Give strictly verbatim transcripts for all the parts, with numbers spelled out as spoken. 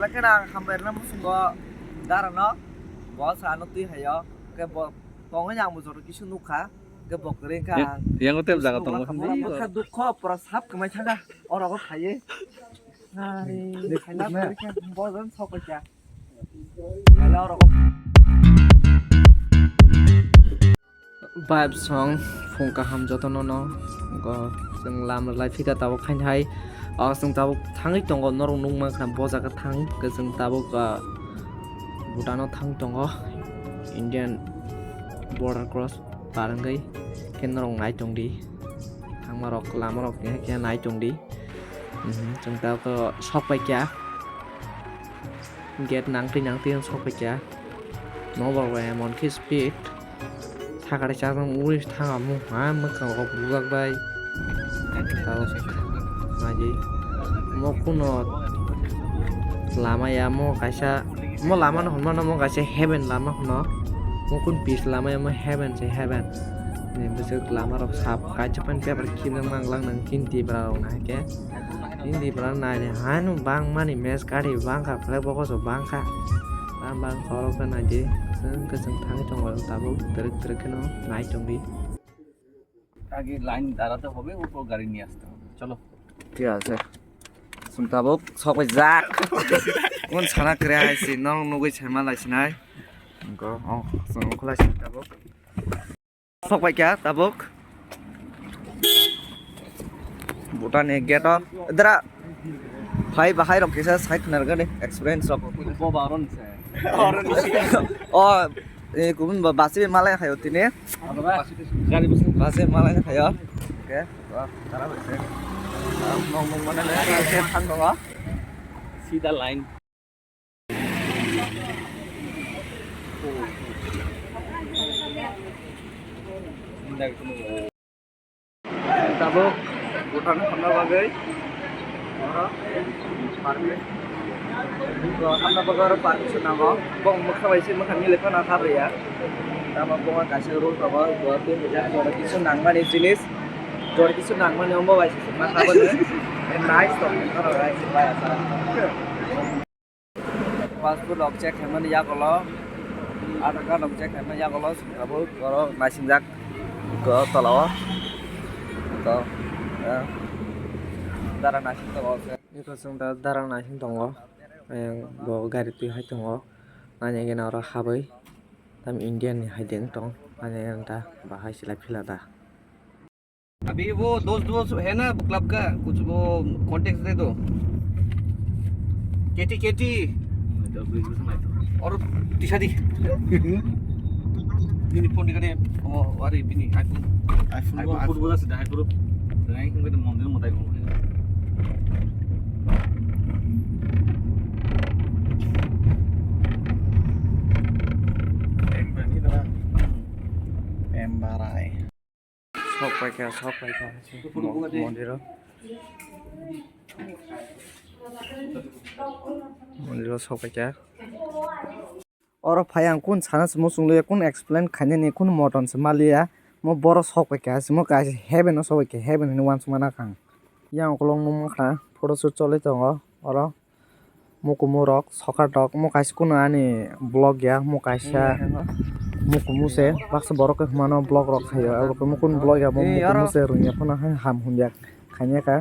Belai kheno ang hambai rwna muchungo darano, bo sa ano twi haio, khe bo tongwi ang bo joto kisu nukha, khe bo kwrwi kha. Yang, ang yango tep jaga tongo. Bwkha dukho pura sap kwmai thangkha, oro go phaiwi. Ari, khaina kwrwi kha, bo jan sok kha. Khaina oro go. Vibe song, phung kaham jotono no. Go, chwng lama lai phika tabuk khaini hai. O, chwng tabuk thangwi tongo, norok nukmankha bo jaga thang. Khe chwng tabuk, ah, Bhutan o thang tongo. Indian border cross par wngwi khe norok nai tongdi. Thangmarok, lamarok khe nai tongdi. Mhm, chwng tabuk sok paikha. Gate nangtwi nangtwi ang sok paikha. Nobar bai emon khe speed. Sakari chajang ui thanga mung ha mwkhang rok bujak bai. Tabuk naidi. Mo kuno lama ya mo kaisa, mo lama no hwnmano mo kaisa heaven lama hwno. Mo kun pis lama ya mo heaven se heaven. Ni bwswk lama rok sap kaisa pen paper khibjak mang lang nang chini tibra rok nahai khe. Hindi bwrang naidi haino bangmani mes gari bangkha, flag bokoso bangkha. Bang bang khorok khe naidi, chwng kwchwng thangwi tongo tabuk twrwk twrwk kheno nai tongdi. আগে লাইন দাঁড়াতে হবে, ওপর গাড়ি নিয়ে আসতে হবে। চলো। ঠিক আছে। Chwng tabuk sokphaijak. Kun sana kwrwi hai si, norok nugwi saima lai sinai. Go, oh, chwng ongkholai si tabuk. Sok paikha tabuk. Bhutan ni gate o dara phai bahai rok kisa sai khwna rwgani experience rok. Boba aron se. O, e, kubun ba, basi malai khayo tini. Basi malai khayo. Oke, wah, tara bai se. Nong nong mana le, thang dong. Sida line. Tabuk Bhutan hamna bagwi oro permit. Hamna bagwi oro permission nango. Bong mwkha bai se mwkha mile phano habriya. Tamo bong kaisa rule tongo, bo tei jora kisu nangmani jinis, jora kisu nangmani ombo bai se ma habani. Nice tong oro bai se bai asa. Passport rok check khaimani yagulo, Aadhaar card rok check khaimani yagulo, abo oro naisingjak, iko tola o, iko, eh, dara naising tongo se. Iko chwng da dara naising tongo, eh, bo gari twi hai tongo, nani gana oro habwi, tam Indian ni hai deng tong, nani gana da bahai silai phila da. अभी वो दोस्त दोस्त है ना क्लब का, कुछ वो कॉन्टेक्ट दे दो। केटी केटी। और टिशा दी। Bini phone ni kane, oh, ari bini iPhone. iPhone, iPhone four bo da sida, iPhone. Sida iPhone kane mondir mo tai ko. Embarai. Sok paikha, sok paikha, mondiro. Mondiro sok paikha. Oro phai ang kun sana se muchung liya, kun explain khainani, kun motom se maliya. Mo boro sok paikha, se mo kaisa heaven o sok paikha, heaven hinwi uansukma nakha ang. Yang ukolog nukmankha, photo shoot choli tongo oro. Mukumu rok, sokar rok, mo kaisa kunu ani vlog ya, mo kaisa mukumu se, baksa borok khe humano vlog rok khaio, abo khe mukunu vlog ya, mo mukumu se rwngya phano haino ham hum ya khainai kha,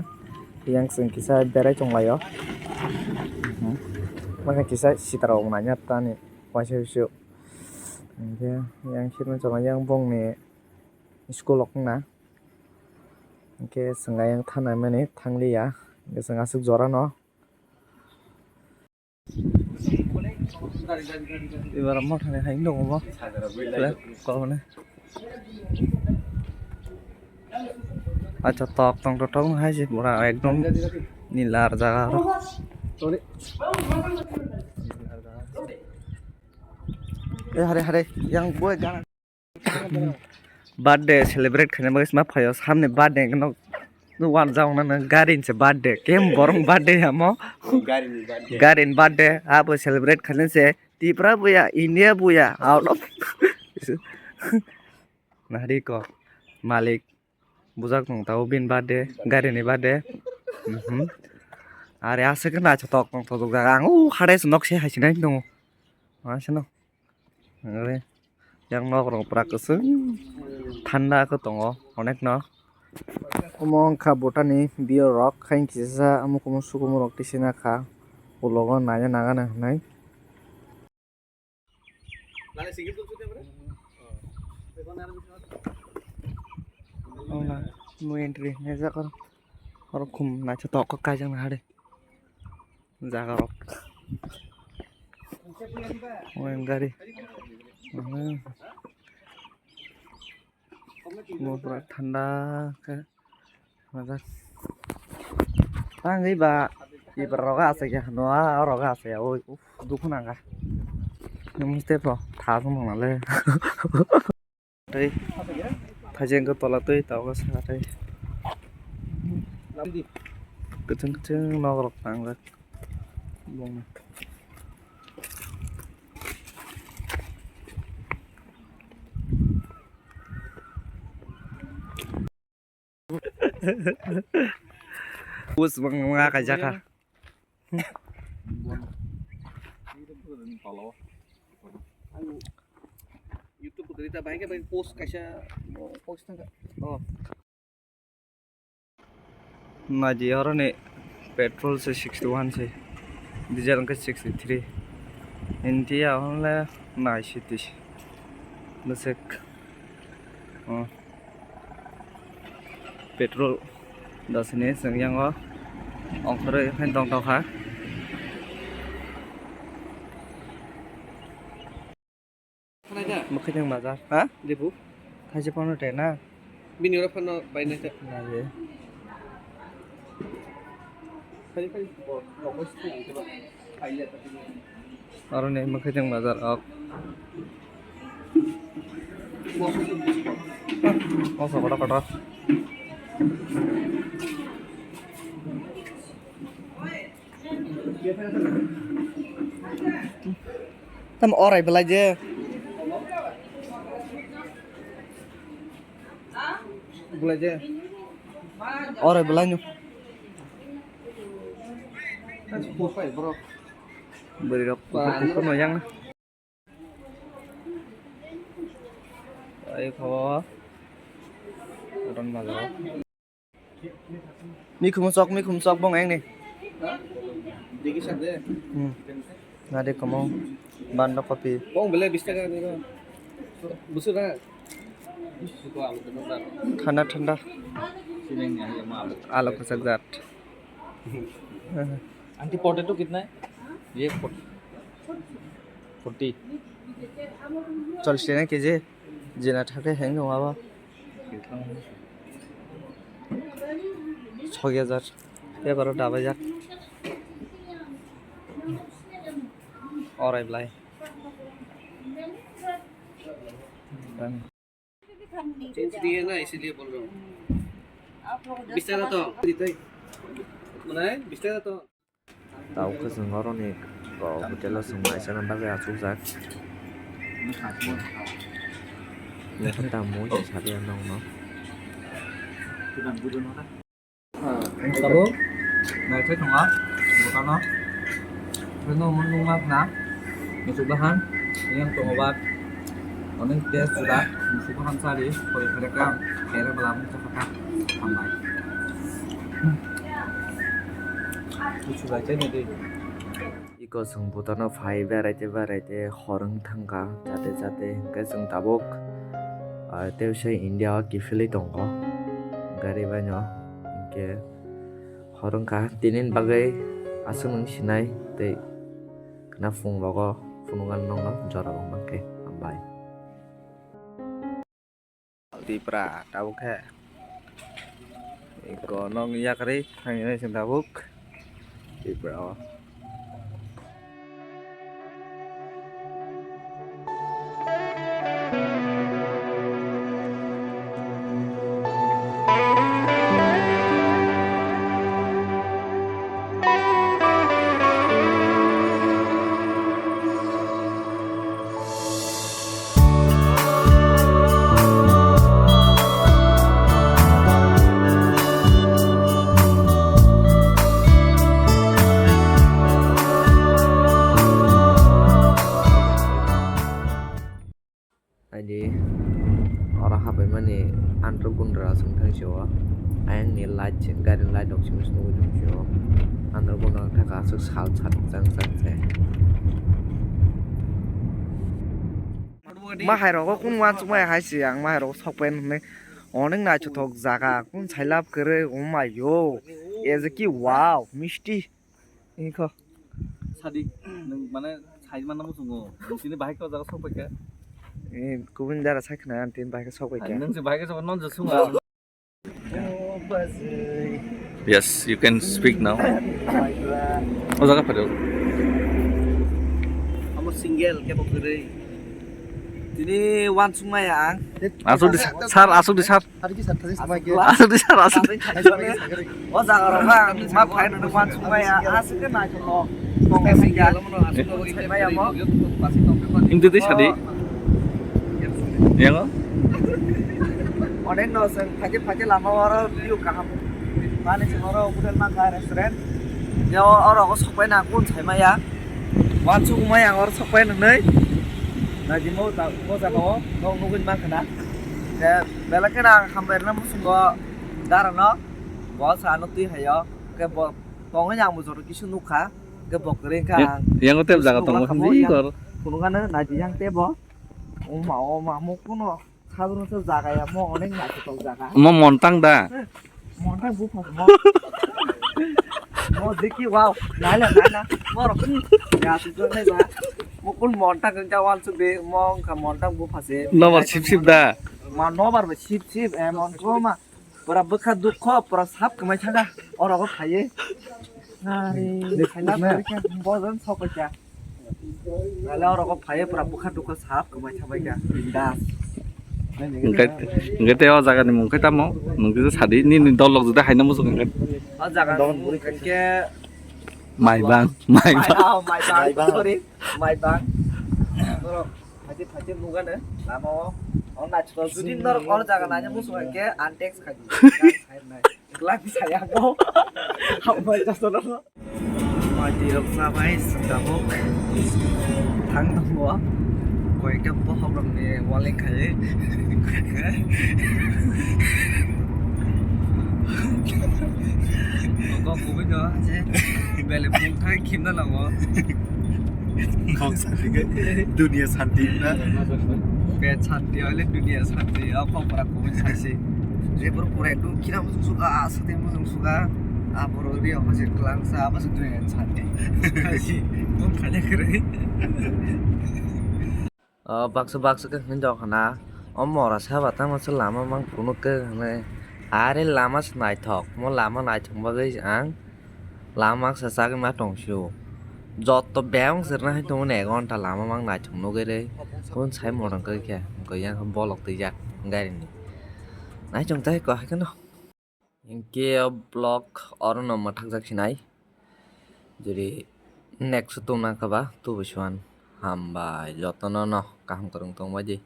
yang chwng kisa berai tonglaio, mokhe kisa sitra rok nanya tani waisa waisa, hinkhe yang kheno chwla yang bongni school rok wngna, hinkhe chwng ayang thanai mani thangliya, hinkhe chwng aswk jorano. Ibar mothani hai nungo bo. Kok ne. Acha tok tong tok tong hai se pura ekdom nilar jaga ro. Eh, hare hare yang boy gana. Birthday celebrate khaina bagwi sma phaio, samni birthday no wanjak nang gari ni se birthday, kem borok birthday amo. Gari ni birthday. Gari ni birthday abo celebrate khaina se Tripura buya, India buya, out of nahari ko malik. Bujak tong tao bini birthday, gari ni birthday. Mhm. Are aswk khe naithotok tongthok jaga, ang o hade se nok se hai sinai tongo. Aswkno. Are yang nok rok pura kwchwng thanda khe tongo onekno. Omo wngkha Bhutan ni view rok, haini kisa sa amukumu sukumu rok tisina kha, ulogo naina nangani hinwi. Wngkha no entry naijak oro, oro khum naithotok khe kaijakna hade jaga rok. Omo gari. Omo pura thanda khe. Majak. Tangwi ba. Ibra roga asa ya. Noa roga asa ya. Oi, uf, dukhu nanga. Namaste bro. Tha sung nang le. Tei. Thajeng ko tola tei tao ko sa tei. Kuchung kuchung nok rok tangjak. Bong. Bus bang nga kaijak kha. YouTube ko dita bai ke bai post kaisa post thangka. Oh. Naidi oro ni petrol se sixty one se, diesel hwnkhe sixty three. India hwnle nai siti bwswk. Oh. Petrol dasini chwng yango ongkhorwi haino tongtokha. Mwkhwtwng bazar, ha? Lebu. Thaisa phano tei na? Bini oro phano bai nai ta. Naidi. Phai, phai, bo, bo, bo, bo, bo. Aroni mwkhwtwng bazar ok. Moso kotor kotor. Tam orai belai je. Belai je. Orai belai nw. Bwrwi rok kuphur kuphur no yang. Ai kho. Ron bazar. Mikhum sok, mikhum sok bong eng ni. Digi sak de. Hmm. Nade komo. Banda kopi. Bong bele bis taka ni. Busu da. Thanda thanda. Alu kwchak jat. Aunty, potato kitna hai? Ye forty. Forty. Challish taka kg. Jena thake heng no abo. Soi hajar. Ebaro dabai jak. Orai belai. Change diye na, isiliye bol raha hu. Bis taka to. Mane bis taka to. Tao khe chwng oroni hotel o chwng mai chana bagwi achukjak. Nokha tamo se sabi ang nokno. Tabuk naikhe tongo botano. Reno mwnung ma khna muchuk bahan yang tongo ba onek test juda muchuk bahan sari koi khere kam khere bwla mung chakha hambai. Muchuk bai chai nai di. Iko chwng Bhutan o phai berai tei berai tei hor wng thangkha chate chate, hwnkhe chwng tabuk, ah, tei se India o kiphilwi tongo gari bai no, hwnkhe hor wngkha tini ni bagwi aswk nwng sinai tei khna phung rogo phunuknani nokno jora rok mankhe hambai. Tipra tabuk khe. Iko nok yakarwi thangwi se tabuk. Tipra o. Andro gundra aswk thang sio. Ayang ni light se, gari light rok simi simi nugwi tong sio. Andro gundra wng thaka aswk sal sal jang jang se. Mahai rogo kun wansukmai hai se ang mahai rogo sok pai nai. Onek naithothok jaga kun sailab kwrwi, oh my yo. Ejeki wow, misti. Ikho. Sadi, nwng mane sai manna muchungo. Tini bahai khe o jaga sok paikha. Eh, kubun jara sai khna, ang tini bahai khe sok paikha. Nwng se bahai khe sok, non je sungo. Yes, you can speak now. O jaga phai. Amo single kebo kwrwi. Tini wansukmaya ang. Asuk di sir, asuk di sir. Asuk di sir, asuk di. O jaga rok ang ma phai nang wansukmaya asuk ke naithothok. Tong singya. Hindi di sadi. Yang. Onek no seng phaje phaje lama oro view kaham. Mane seng oro hotel mangkha restaurant. Yo oro ko sokpai na kun sai maya. Wansukmaya ang oro sokpai nang nai. Naji mo ta mo jaga o no nugwi mangkha na. Ke belai kheno ang hambai rwna muchungo dara no. Bo sa ano twi hayo. Ke bo tongwi ang bo joto kisu nukha. Ke bo kwrwi kha ang. Yang tep jaga tongo hindi kor. Phunukano naji yang tebo. Oma oma mo kuno. Sabrung se jaga ya mo onek naithothok jaga. Mo montang da. Montang buphang mo. Mo diki wow. Naila naila. Mo rok. Ya tu jone ba. Mo kun montang kang jawan su be mo ka montang buphase. Nobar sip sip da. Ma nobar ba sip sip e mon ko ma. Pura bwkha dukho pura sap kwmai thanga. Oro go phaye. Nari. Bojan sokoi kya. Nale oro go phaye pura bwkha dukha sap kwmai thabai kha. Bindas. Hingke hingke te o jaga ni mung khe tamo? Nung kisa sadi nini dol lok jodi haino muchung hingke. O jaga ni mung khe Maibang, Maibang. Maibang, Maibang, sorry, Maibang. Norok phaide phaide nugano lama o. O naithok jodi norok o jaga naina muchung hingke antex khai di. Lagi saya ko. Hambai jasono. Mati rok sabai tabuk. Thang tongo. Koyekta bohok rok ni waleng khai. Kok kubui no je. Bele phung thai khimna lango. Kok santi ke dunia santi na. Ke santi ole dunia santi. Apa para kubui saisi. Jebor kurai tu kira muchung suka, aswk tei muchung suka. Aboro ri omo se kwlangsa, abo se dui santi. Tong khaina kwrwi. O baksa baksa khe hwnwi dok hana. O mora saba tamo se lama mang phunuk khe hwnwi. Are lama se naithok, mo lama naithok bagwi ang lama se chagwi ma tong sio. Jotto beng sirna hai tongo ne ek ghonta lama mang naithok nugwi rwi. Kun sai morang khe khe, hwnkhe yang bolok twijak gari ni. Naichong tai ko hai kheno. Hinkhe o vlog oro no mwthakjak sinai. Jodi next o tubuna kha ba tubui suan. Hambai jotono no kaham kwrwng tongbai di.